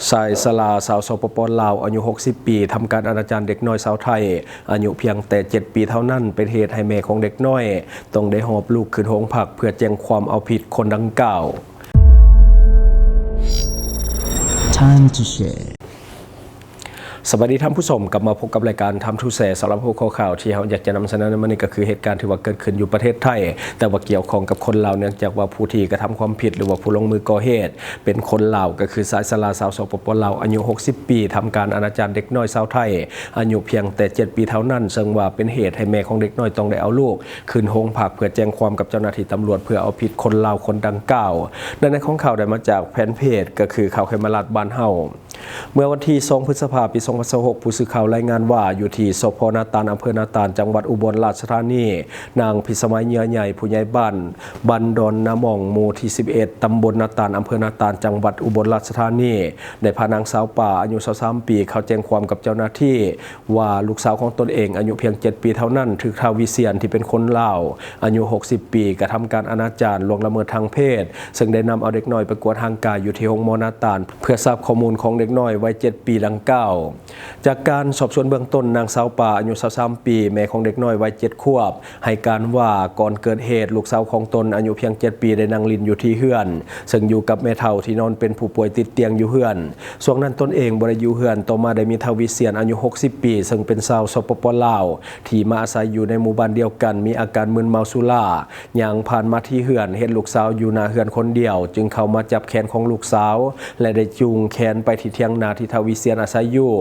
ຊາຍຊະລາຊາວ ສປປ ລາວ ອາຍຸ ຫົກສິບ ປີ ທຳການອະນາຈານເດັກນ້ອຍຊາວໄທ ອາຍຸພຽງແຕ່ ເຈັດ ປີເທົ່ານັ້ນ ເປັນເຫດໃຫ້ແມ່ຂອງເດັກນ້ອຍຕ້ອງໄດ້ຫອບລູກຂຶ້ນໂຮງພັກເພື່ອແຈ້ງຄວາມເອົາຜິດຄົນດັ່ງກ່າວ. Time to share. ສະບາຍດີທ່ານຜູ້ຊົມ, ກັບມາພົບກັບລາຍການ Time to Share. ສຳລັບຫົວຂໍ້ຂ່າວທີ່ເຮົາຢາກຈະນຳສະເໜີໃນມື້ນີ້ ກໍຄືເຫດການທີ່ວ່າເກີດຂຶ້ນຢູ່ປະເທດໄທ ແຕ່ວ່າກ່ຽວຂ້ອງກັບຄົນລາວ ເນື່ອງຈາກວ່າຜູ້ທີ່ກະທຳຄວາມຜິດ ຫຼືວ່າຜູ້ລົງມືກໍ່ເຫດ ເປັນຄົນລາວ ກໍຄືຊາຍຊະລາຊາວ ສປປ ລາວ ອາຍຸ ຫົກສິບ ປີ ທຳການອະນາຈານເດັກນ້ອຍຊາວໄທ ອາຍຸພຽງແຕ່ ເຈັດ ປີເທົ່ານັ້ນ ເຊິ່ງວ່າເປັນເຫດໃຫ້ແມ່ຂອງເດັກນ້ອຍຕ້ອງໄດ້ເອົາລູກຂຶ້ນໂຮງພັກເພື່ອແຈ້ງຄວາມກັບເຈົ້າໜ້າທີ່ຕຳຫຼວດ ເພື່ອເອົາຜິດຄົນລາວຄົນດັ່ງກ່າວ. ໃນໃນຂອງຂ່າວໄດ້ມາຈາກແຟນເພຈ ກໍຄືຂ່າວເຂມມະລາດບ້ານເຮົາ. ເມື່ອວັນທີ ສອງ ພຶດສະພາ ປີ ສອງພັນຊາວຫົກ ຜູ້ສື່ຂ່າວລາຍງານວ່າ ຢູ່ທີ່ ສພ ນາຕານ ອຳເພີນາຕານ ຈັງຫວັດອຸບົນລາຊະທານີ, ນາງພິດສະໄໝ ເຫຍື່ອໃຫຍ່ ຜູ້ໃຫຍ່ບ້ານ ບ້ານດອນນາມ່ອງ ໝູ່ທີ ສິບເອັດ ຕຳບົນນາຕານ ອຳເພີນາຕານ ຈັງຫວັດອຸບົນລາຊະທານີ ໄດ້ພານາງສາວປ່າ ອາຍຸ ຊາວສາມ ປີ ເຂົ້າແຈ້ງຄວາມກັບເຈົ້າໜ້າທີ່ວ່າ ລູກສາວຂອງຕົນເອງ ອາຍຸພຽງ ເຈັດ ປີເທົ່ານັ້ນ ຖືກທ້າວວິຊຽນ ທີ່ເປັນຄົນລາວ ອາຍຸ ຫົກສິບ ປີ ກະທຳການອະນາຈານ ລ່ວງລະເມີດທາງເພດ ເຊິ່ງໄດ້ນຳເອົາເດັກນ້ອຍໄປກວດຮ່າງກາຍຢູ່ທີ່ໂຮງໝໍນາຕານ ເພື່ອຊາບຂໍ້ມູນຂອງເດັກນ້ອຍໄວ ເຈັດ ປີດັ່ງກ່າວ. ຈາກການສອບສວນເບື້ອງຕົ້ນ, ນາງສາວປ່າ ອາຍຸ ຊາວສາມ ປີ ແມ່ຂອງເດັກນ້ອຍໄວ ເຈັດ ຂວບ ໃຫ້ການວ່າ ກ່ອນເກີດເຫດ ລູກສາວຂອງຕົນ ອາຍຸພຽງ ເຈັດ ປີ ໄດ້ນັ່ງຫຼິ້ນຢູ່ທີ່ເຮືອນ ເຊິ່ງຢູ່ກັບແມ່ເຖົ້າທີ່ນອນເປັນຜູ້ປ່ວຍຕິດຕຽງຢູ່ເຮືອນ. ຊ່ວງນັ້ນຕົນເອງບໍ່ໄດ້ຢູ່ເຮືອນ. ຕໍ່ມາໄດ້ມີທ້າວວິຊຽນ ອາຍຸ ຫົກສິບ ປີ ເຊິ່ງເປັນຊາວ ສປປ ລາວ ທີ່ມາອາໄສຢູ່ໃນໝູ່ບ້ານດຽວກັນ ມີອາການມຶນເມົາສຸລາ ຍ່າງຜ່ານມາທີ່ເຮືອນ ເຫັນລູກສາວຢູ່ໜ້າເຮືອນຄົນດຽວ ຈຶ່ງເຂົ້າມາຈັບແຂນຂອງລູກສາວ ແລະ ໄດ້ຈູງແຂນໄປທີ່ຖຽງນາທີ່ທ້າວວິຊຽນອາໄສຢູ່.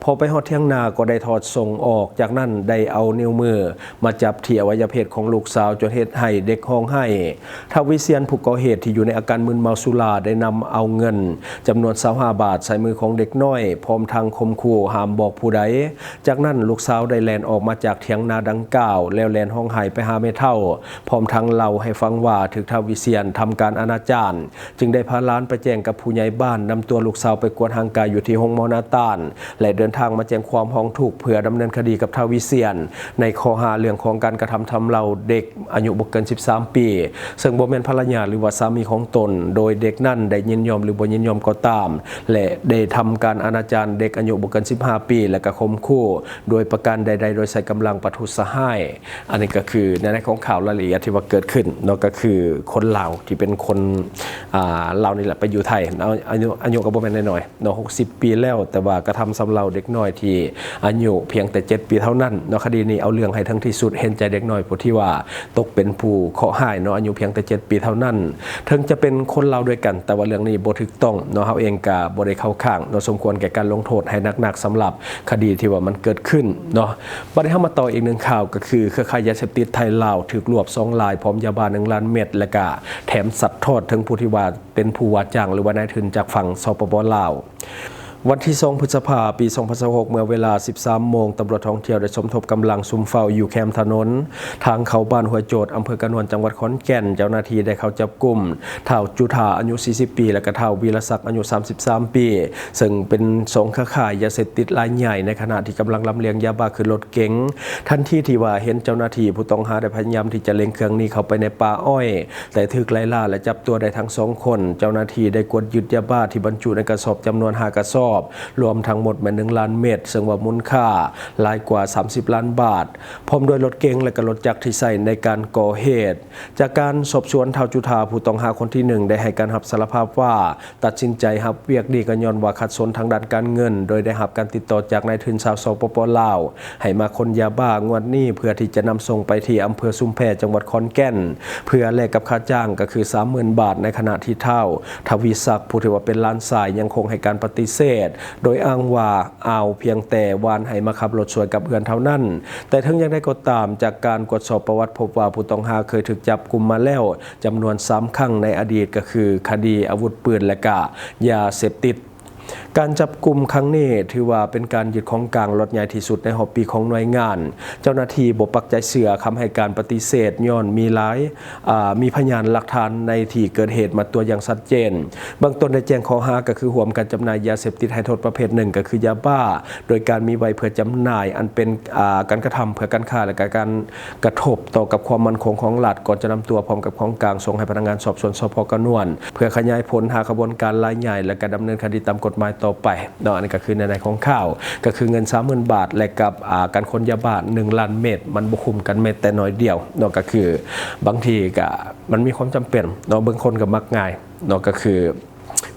ພໍໄປຮອດຖຽງນາກໍໄດ້ຖອດສົ້ງອອກ, ຈາກນັ້ນໄດ້ເອົານິ້ວມືມາຈັບທີ່ອະໄວຍະເພດຂອງລູກສາວ ຈົນເຮັດໃຫ້ເດັກຮ້ອງໄຫ້. ທ້າວວິຊຽນ ຜູ້ກໍ່ເຫດທີ່ຢູ່ໃນອາການມຶນເມົາສຸລາ ໄດ້ນຳເອົາເງິນຈຳນວນ ຊາວຫ້າ ບາດ ໃສ່ມືຂອງເດັກນ້ອຍ ພ້ອມທັງຂົ່ມຂູ່ຫ້າມບອກຜູ້ໃດ. ຈາກນັ້ນລູກສາວໄດ້ແລ່ນອອກມາຈາກຖຽງນາດັ່ງກ່າວ ແລ້ວແລ່ນຮ້ອງໄຫ້ໄປຫາແມ່ເຖົ້າ ພ້ອມທັງເລົ່າໃຫ້ຟັງວ່າຖືກທ້າວວິຊຽນທຳການອະນາຈານ, ຈຶ່ງໄດ້ພາຫຼານໄປແຈ້ງກັບຜູ້ໃຫຍ່ບ້ານ, ນຳຕົວລູກສາວໄປກວດຮ່າງກາຍຢູ່ທີ່ໂຮງໝໍນາຕານ ແລະ ເດີນທາງມາແຈ້ງຄວາມຮ້ອງທຸກເພື່ອດຳເນີນຄະດີກັບທ້າວວິຊຽນ ໃນຂໍ້ຫາເລື່ອງຂອງການກະທຳຊຳເລົາເດັກ ອາຍຸບໍ່ເກີນ ສິບສາມ ປີ ເຊິ່ງບໍ່ແມ່ນພັນລະຍາ ຫຼືວ່າສາມີຂອງຕົນ, ໂດຍເດັກນັ້ນໄດ້ຍິນຍອມ ຫຼືບໍ່ຍິນຍອມກໍຕາມ ແລະ ໄດ້ທຳການອະນາຈານເດັກອາຍຸບໍ່ເກີນ ສິບຫ້າ ປີ ແລະ ກະຂົ່ມຂູ່ດ້ວຍປະການໃດໆ ໂດຍໃຊ້ກຳລັງປະທຸດສະຮ້າຍ. ອັນນີ້ກໍຄືໃນ ໃນຂອງຂ່າວລາຍລະອຽດທີ່ວ່າເກີດຂຶ້ນເນາະ, ກໍຄືຄົນລາວທີ່ເປັນຄົນ ອ່າ ລາວນີ້ແຫຼະ ໄປຢູ່ໄທເນາະ, ອາຍຸ ອາຍຸກໍບໍ່ແມ່ນນ້ອຍໆ ເນາະ ຫົກສິບ ປີແລ້ວ, ແຕ່ວ່າກະທຳຊຳເລົາເດັກນ້ອຍທີ່ອາຍຸພຽງແຕ່ ເຈັດ ປີເທົ່ານັ້ນເນາະ. ຄະດີນີ້ເອົາເລື່ອງໃຫ້ເຖິງທີ່ສຸດ, ເຫັນໃຈເດັກນ້ອຍຜູ້ທີ່ວ່າຕົກເປັນຜູ້ເຄາະຮ້າຍເນາະ, ອາຍຸພຽງແຕ່ ເຈັດ ປີເທົ່ານັ້ນ. ເຖິງຈະເປັນຄົນລາວດ້ວຍກັນ, ແຕ່ວ່າເລື່ອງນີ້ບໍ່ຖືກຕ້ອງເນາະ, ເຮົາເອງກະບໍ່ໄດ້ເຂົ້າຂ້າງເນາະ, ສົມຄວນແກ່ການລົງໂທດໃຫ້ໜັກໆ ສຳລັບຄະດີທີ່ວ່າມັນເກີດຂຶ້ນເນາະ. ບັດນີ້ເຮົາມາຕໍ່ອີກໜຶ່ງຂ່າວ, ກໍຄືເຄືອຂ່າຍຢາເສບຕິດໄທ-ລາວຖືກລວບສອງລາຍ ພ້ອມຢາບ້າ ໜຶ່ງລ້ານເມັດ ແລະ ກະແຖມສັດທອດເຖິງຜູ້ທີ່ວ່າ ເປັນຜູ້ວ່າຈ້າງ ຫຼືວ່ານາຍທຶນຈາກຝັ່ງ ສປປ ລາວ. ວັນທີ ສອງ ພຶດສະພາ ປີ ສອງພັນຊາວຫົກ ເມື່ອເວລາ ສິບສາມ ໂມງ, ຕຳຫຼວດທ່ອງທ່ຽວໄດ້ສົມທົບກຳລັງຊຸມເຝົ້າຢູ່ແຄມຖະໜົນທາງເຂົ້າບ້ານຫ້ວຍໂຈດ ອຳເພີກະນວນ ຈັງຫວັດຂອນແກ່ນ. ເຈົ້າໜ້າທີ່ໄດ້ເຂົ້າຈັບກຸມທ້າວຈຸທາ ອາຍຸ ສີ່ສິບ ປີ ແລະ ກະທ້າວວີລະສັກ ອາຍຸ ສາມສິບສາມ ປີ ເຊິ່ງເປັນສອງເຄືອຂ່າຍຢາເສບຕິດລາຍໃຫຍ່ ໃນຂະນະທີ່ກຳລັງລຳລຽງຢາບ້າຂຶ້ນລົດເກັງ. ທັນທີທີ່ວ່າເຫັນເຈົ້າໜ້າທີ່, ຜູ້ຕ້ອງຫາໄດ້ພະຍາຍາມທີ່ຈະເລັ່ງເຄື່ອງໜີເຂົ້າໄປໃນປ່າອ້ອຍ, ແຕ່ຖືກໄລ່ລ່າ ແລະ ຈັບຕົວໄດ້ທັງສອງຄົນ. ເຈົ້າໜ້າທີ່ໄດ້ກວດຍຶດຢາບ້າທີ່ບັນຈຸໃນກະສອບຈຳນວນຫ້າກະສອບ, ລວມທັງໝົດແມ່ນ ໜຶ່ງລ້ານເມັດ, ເຊິ່ງວ່າມູນຄ່າຫຼາຍກວ່າ ສາມສິບລ້ານບາດ, ພ້ອມດ້ວຍລົດເກັງ ແລະ ກະລົດຈັກທີ່ໃຊ້ໃນການກໍ່ເຫດ. ຈາກການສອບສວນ, ທ້າວຈຸທາ ຜູ້ຕ້ອງຫາຄົນທີໜຶ່ງ ໄດ້ໃຫ້ການຮັບສາລະພາບວ່າ ຕັດສິນໃຈຮັບວຽກນີ້ກໍຍ້ອນວ່າຂັດສົນທາງດ້ານການເງິນ, ໂດຍໄດ້ຮັບການຕິດຕໍ່ຈາກນາຍທຶນຊາວ ສປປ ລາວ ໃຫ້ມາຂົນຢາບ້າງວດນີ້ ເພື່ອທີ່ຈະນຳສົ່ງໄປທີ່ອຳເພີຊຸມແພ ຈັງຫວັດຂອນແກ່ນ ເພື່ອແລກກັບຄ່າຈ້າງ ກໍຄື ສາມໝື່ນບາດ, ໃນຂະນະທີ່ທ້າວທະວີສັກ ຜູ້ທີ່ວ່າເປັນຫຼານຊາຍ ຍັງຄົງໃຫ້ການປະຕິເສດ ໂດຍອ້າງວ່າ ອ້າວພຽງແຕ່ວານໃຫ້ມາຂັບລົດຊ່ວຍກັບເຮືອນເທົ່ານັ້ນ. ແຕ່ເຖິງຢ່າງໃດກໍຕາມ, ຈາກການກວດສອບປະຫວັດ ພົບວ່າຜູ້ຕ້ອງຫາເຄີຍຖືກຈັບກຸມມາແລ້ວຈຳນວນສາມຄັ້ງໃນອະດີດ, ກໍຄືຄະດີອາວຸດປືນ ແລະ ກະຢາເສບຕິດ. ການຈັບກຸມຄັ້ງນີ້ຖືວ່າເປັນການຍຶດຂອງກາງລັອດໃຫຍ່ທີ່ສຸດໃນຮອບປີຂອງໜ່ວຍງານ. ເຈົ້າໜ້າທີ່ບໍ່ປັກໃຈເຊື່ອຄຳໃຫ້ການປະຕິເສດ ຍ້ອນມີຫຼາຍ ອາ ມີພະຍານຫຼັກຖານໃນທີ່ເກີດເຫດມາຕົວະຢ່າງຊັດເຈນ. ເບື້ອງຕົ້ນໄດ້ແຈ້ງຂໍ້ຫາກໍຄືຮ່ວມກັນຈຳໜ່າຍຢາເສບຕິດໃຫ້ໂທດປະເພດໜຶ່ງ ກໍຄືຢາບ້າ ໂດຍການມີໄວ້ເພື່ອຈຳໜ່າຍ ອັນເປັນ ອາ ການກະທຳເພື່ອການຄ້າ ແລະ ກະການກະທົບຕໍ່ກັບຄວາມໝັ້ນຄົງຂອງລັດ, ກ່ອນຈະນຳຕົວພ້ອມກັບຂອງກາງສົ່ງໃຫ້ພະນັກງານສອບສວນ ສພ ກະນວນ ເພື່ອຂະຫຍາຍຜົນຫາຂະບວນການລາຍໃຫຍ່ ແລະ ກະດຳເນີນຄະດີຕາມກົດ ໝາຍຕໍ່ໄປເນາະ. ອັນນີ້ກໍຄືໃນໃນຂອງຂ່າວ ກໍຄືເງິນສາມໝື່ນບາດ ແລະ ກັບ ອ່າ ການຂົນຢາບ້າໜຶ່ງລ້ານເມັດ ມັນບໍ່ຄຸ້ມກັນແມ້ແຕ່ໜ້ອຍດຽວເນາະ. ກໍຄືບາງທີກໍມັນມີຄວາມຈຳເປັນເນາະ, ບາງຄົນກໍມັກງ່າຍເນາະ, ກໍຄື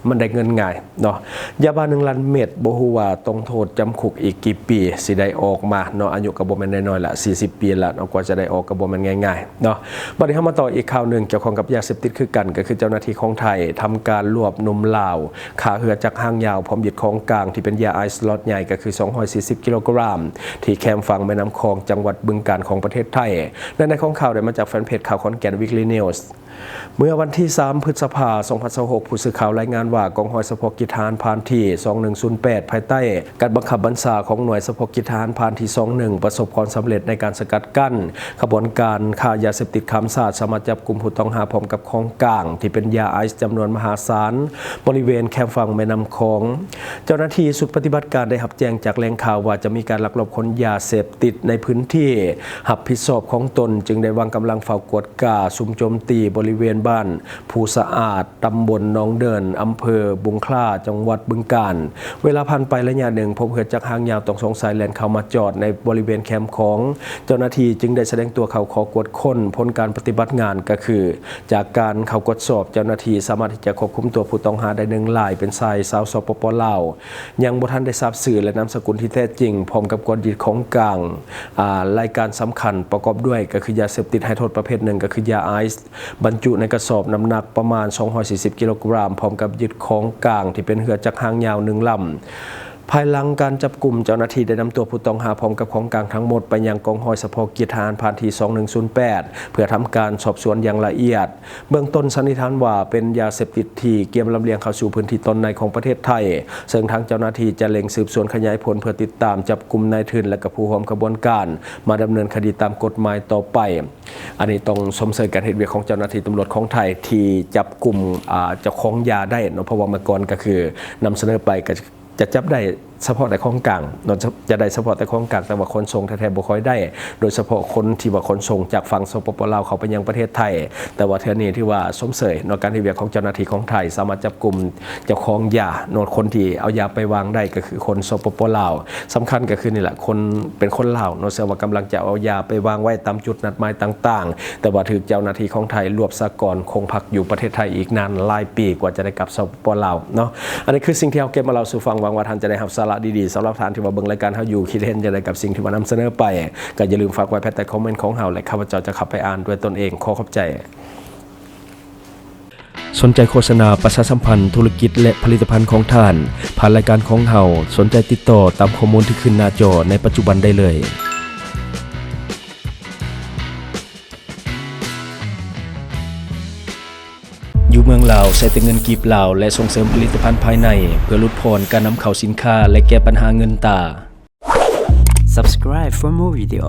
ມັນໄດ້ເງິນງ່າຍເນາະ. ຢາບ້າໜຶ່ງລ້ານເມັດ ບໍ່ຮູ້ວ່າຕ້ອງໂທດຈຳຄຸກອີກກີ່ປີ ຊິໄດ້ອອກມາເນາະ. ອາຍຸກໍບໍ່ແມ່ນນ້ອຍໆລະ ສີ່ສິບປີລະເນາະ, ກວ່າຈະໄດ້ອອກກໍບໍ່ແມ່ນງ່າຍໆເນາະ. ບັດນີ້ເຮົາມາຕໍ່ອີກຂ່າວໜຶ່ງ ກ່ຽວຂ້ອງກັບຢາເສບຕິດຄືກັນ, ກໍຄືເຈົ້າໜ້າທີ່ຂອງໄທທຳການລວບໜຸ່ມລາວ ຄ້າເຮືອຈັກຫາງຍາວ ພ້ອມຍຶດຂອງກາງທີ່ເປັນຢາໄອສ໌ລັອດໃຫຍ່ ກໍຄືສອງຮ້ອຍສີ່ສິບກິໂລກຣາມ ທີ່ແຄມຝັ່ງແມ່ນ້ຳຂອງ ຈັງຫວັດບຶງການ ຂອງປະເທດໄທ. ໃນໃນຂອງຂ່າວໄດ້ມາຈາກແຟນເພຈຂ່າວຂອນແກ່ນ Weekly News. ເມື່ອວັນທີສາມ ພຶດສະພາ ສອງພັນຊາວຫົກ ຜູ້ສື່ຂ່າວລາຍງານວ່າ ກອງຮ້ອຍສະເພາະກິດທະຫານຜ່ານທີສອງໜຶ່ງສູນແປດ ພາຍໃຕ້ການບັງຄັບບັນຊາຂອງໜ່ວຍສະເພາະກິດທະຫານຜ່ານທີສອງໜຶ່ງ ປະສົບຄວາມສຳເລັດໃນການສະກັດກັ້ນ ຂະບວນການຄ້າຢາເສບຕິດຂ້າມຊາດ ສາມາດຈັບກຸມຜູ້ຕ້ອງຫາພ້ອມກັບຂອງກາງທີ່ເປັນຢາໄອສ໌ຈຳນວນມະຫາສານ ບໍລິເວນແຄມຝັ່ງແມ່ນ້ຳຂອງ. ເຈົ້າໜ້າທີ່ຊຸດປະຕິບັດການໄດ້ຮັບແຈ້ງຈາກແຫຼ່ງຂ່າວວ່າ ຈະມີການລັກລອບຂົນຢາເສບຕິດໃນພື້ນທີ່ຮັບຜິດຊອບຂອງຕົນ, ຈຶ່ງໄດ້ວາງກຳລັງເຝົ້າກວດກາ, ສຸມໂຈມຕີບໍລິເວນບ້ານພູສະອາດ, ຕຳບົນໜອງເດີນ, ອຳເພີບຸງຄລາ, ຈັງຫວັດບຶງການ. ເວລາຜ່ານໄປໄລຍະໜຶ່ງ, ພົບເຮືອຈັກຫາງຍາວຕ້ອງສົງໄສແລ່ນເຂົ້າມາຈອດໃນບໍລິເວນແຄມຂອງ. ເຈົ້າໜ້າທີ່ຈຶ່ງໄດ້ສະແດງຕົວເຂົ້າຂໍກວດຄົ້ນ. ຜົນການປະຕິບັດງານກໍຄື ຈາກການເຂົ້າກວດສອບ, ເຈົ້າໜ້າທີ່ສາມາດທີ່ຈະຄວບຄຸມຕົວຜູ້ຕ້ອງຫາໄດ້ໜຶ່ງລາຍ ເປັນຊາຍຊາວສປປ ລາວ, ຍັງບໍ່ທັນໄດ້ຊາບຊື່ ແລະ ນາມສະກຸນທີ່ແທ້ຈິງ, ພ້ອມກັບກວດຍຶດຂອງກາງ, ອາ, ລາຍການສຳຄັນປະກອບດ້ວຍ ກໍຄືຢາເສບຕິດໃຫ້ໂທດປະເພດໜຶ່ງ ກໍຄືຢາໄອສ໌ ບັນຈຸໃນກະສອບ ນ້ຳໜັກປະມານສອງຮ້ອຍສີ່ສິບກິໂລກຣາມ, ພ້ອມກັບຍຶດຂອງກາງທີ່ເປັນເຮືອຈັກຫາງຍາວໜຶ່ງລຳ. ພາຍຫຼັງການຈັບກຸມ, ເຈົ້າໜ້າທີ່ໄດ້ນຳຕົວຜູ້ຕ້ອງຫາພ້ອມກັບຂອງກາງທັງໝົດໄປຍັງກອງຮ້ອຍສະເພາະກິດທະຫານຜ່ານທີສອງໜຶ່ງສູນແປດ ເພື່ອທຳການສອບສວນຢ່າງລະອຽດ. ເບື້ອງຕົ້ນສັນນິຖານວ່າເປັນຢາເສບຕິດທີ່ກຽມລຳລຽງເຂົ້າສູ່ພື້ນທີ່ຕອນໃນຂອງປະເທດໄທ, ເຊິ່ງທາງເຈົ້າໜ້າທີ່ຈະເລັ່ງສືບສວນຂະຫຍາຍຜົນເພື່ອຕິດຕາມຈັບກຸມນາຍທຶນ ແລະ ກະຜູ້ຮ່ວມຂະບວນການມາດຳເນີນຄະດີຕາມກົດໝາຍຕໍ່ໄປ. ອັນນີ້ຕ້ອງຊົມເຊີຍການເຮັດວຽກຂອງເຈົ້າໜ້າທີ່ຕຳຫຼວດຂອງໄທທີ່ຈັບກຸມ, ອາ, ເຈົ້າຂອງຢາໄດ້ເນາະ, ເພາະວ່າເມື່ອກ່ອນກໍຄືນຳສະເໜີໄປກໍ ຈະຈັບໄດ້ສະເພາະແຕ່ຂອງກາງເນາະ, ຈະໄດ້ສະເພາະແຕ່ຂອງກາງ, ແຕ່ວ່າຂົນສົ່ງແທ້ໆບໍ່ຄ່ອຍໄດ້, ໂດຍສະເພາະຄົນທີ່ວ່າຂົນສົ່ງຈາກຝັ່ງ ສປປ ລາວ ເຂົ້າໄປຍັງປະເທດໄທ. ແຕ່ວ່າເທື່ອນີ້ຖືວ່າຊົມເຊີຍເນາະ, ການເຮັດວຽກຂອງເຈົ້າໜ້າທີ່ຂອງໄທສາມາດຈັບກຸມເຈົ້າຂອງຢາເນາະ, ຄົນທີ່ເອົາຢາໄປວາງໄດ້ກໍຄືຄົນ ສປປ ລາວ. ສຳຄັນກໍຄືນີ້ແຫຼະ, ຄົນ ເປັນຄົນລາວເນາະ, ເຊື່ອວ່າກຳລັງຈະເອົາຢາໄປວາງໄວ້ຕາມຈຸດນັດໝາຍຕ່າງໆ, ແຕ່ວ່າຖືກເຈົ້າໜ້າທີ່ຂອງໄທລວບສາກ່ອນ, ຄົງພັກຢູ່ປະເທດໄທອີກນານຫຼາຍປີກວ່າຈະໄດ້ກັບ ສປປ ລາວ ເນາະ. ອັນນີ້ຄືສິ່ງທີ່ເຮົາເກັບມາເລົ່າສູ່ຟັງ, ຫວັງວ່າທ່ານຈະໄດ້ຮັບສາລະດີໆ. ສຳລັບທ່ານທີ່ວ່າເບິ່ງລາຍການເຮົາຢູ່, ຄິດເຫັນຈັ່ງໃດກັບສິ່ງທີ່ວ່ານຳສະເໜີໄປ, ກໍຢ່າລືມຝາກໄວ້ພາຍໃຕ້ຄອມເມັນຂອງເຮົາ ແລະ ຂ້າພະເຈົ້າຈະເຂົ້າໄປອ່ານດ້ວຍຕົນເອງ. ຂໍຂອບໃຈ. ສົນໃຈໂຄສະນາປະຊາສຳພັນທຸລະກິດ ແລະ ຜະລິດຕະພັນຂອງທ່ານ ຜ່ານລາຍການຂອງເຮົາ, ສົນໃຈຕິດຕໍ່ຕາມຂໍ້ມູນທີ່ຂຶ້ນໜ້າຈໍໃນປັດຈຸບັນໄດ້ເລີຍ. ຢູ່ເມືອງລາວໃຊ້ແຕ່ເງິນກີບລາວ ແລະ ສົ່ງເສີມຜະລິດຕະພັນພາຍໃນ ເພື່ອຫຼຸດຜ່ອນການນຳເຂົ້າສິນຄ້າ ແລະ ແກ້ບັນຫາເງິນຕາ. Subscribe for more video.